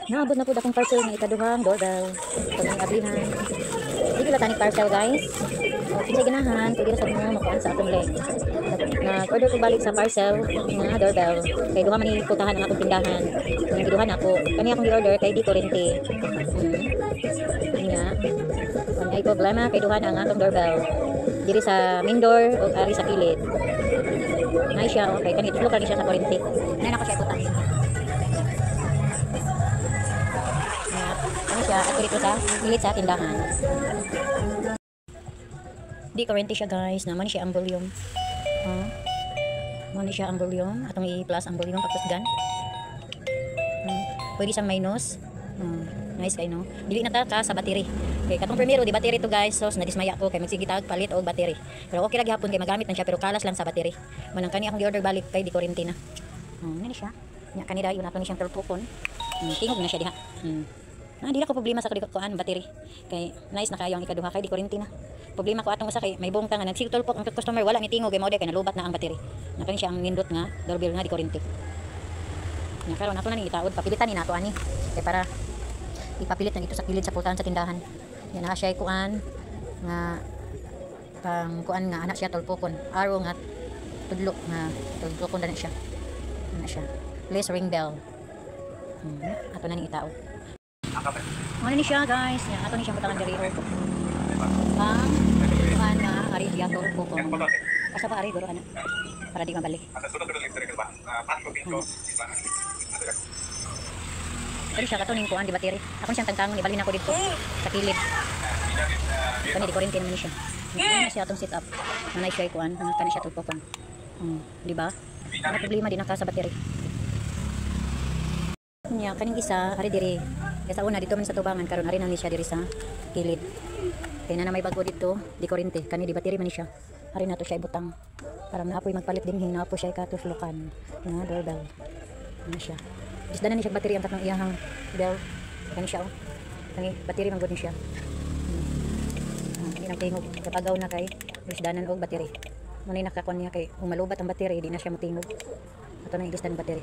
Naabot na pud akong parcel nga ikaduhang doorbell. Ito nang ablihan. Di ko tanig parcel, guys. O, kinsay ganahan, pwede ra sad mo makuan sa akong link. Nag-order ko balik sa parcel nga doorbell. Kay duha man ni pultahan ang akong tindahan. Kung giduha na ako, kani akong gi-order kay di kurente. Nga. Kung ay problema kay duha na ang atong doorbell. Diri sa main door o ari sa kilid. Nice siya, okay. Kani tulo kani siya sa kurente. Nay na ko siya ibutang. Nga, ano siya, ato dito sa kilid sa tindahan. Di kurente siya, guys, naman siya ang volume. Oh. Mo ni siya ang volume, atong i-plus ang volume pagtusgan. Pwede siyang minus. Nice kay, no. Dili na ta ka sa battery. Kay katong primero di battery to, guys, so nadismaya ko kay magsige tag palit og battery. Pero okay ra gihapon kay magamit man siya pero kalas lang sa battery. Manang kani akong gi-order balik kay di kurente na. Ngani siya. Nya kani dayon ato ni siyang tulpukon. Tingog na siya diha. Na di na ko problema sa kuan battery. Kay nice na kayo ang ikaduha kay di kurente na. Problema ko atong usa kay may bungka nga nagsigtulpok ang customer, wala ni tingog kay mao kay nalubat na ang battery. Na kani siya ang nindot nga doorbell nga di kurente. Nya karon ato na ning itaod, papilitan ni nato ani. Kay para ipapilit na dito sa kilid sa pultahan sa tindahan. Yan na siya kuan nga pang kuan nga anak siya tulpokon. Arrow nga tudlo nga tulpokon na siya. Ana siya. Please ring bell. Ato na ning itaod. Ano ni siya, guys? Yan, ato ni siya butangan diri oh. Pang kuan nga ari diya tulpokon. Asa ba ari guro ana? Para di mabalik. Pero siya kato ning kuan di battery. Ako siyang tangtangon, ibalhin ako dito sa kilid. Kani di kurente naman ni siya. Ano siya atong set up. Manay siya kuan, nga kani siya tulpokon. Di ba? Wala problema din naka sa battery. Nya kaning isa ari diri. Kay sa una dito man sa tubangan, karon ari na ni siya diri sa kilid. Kay na may bago dito, di kurente, kani di battery man ni siya. Ari nato siya ibutang. Parang naapoy magpalit dinhi, naapo siya ikatuslokan nga doorbell. Ano siya? Isda na ni siya battery ang katong iyahang bell. Kani siya oh. Kani battery man gud ni siya. Kani nang tingog kapagaw na kay isdanan og battery. Mo ni nakakuan niya kay kung malubat ang battery di na siya motingog. Ato na ilisdan battery.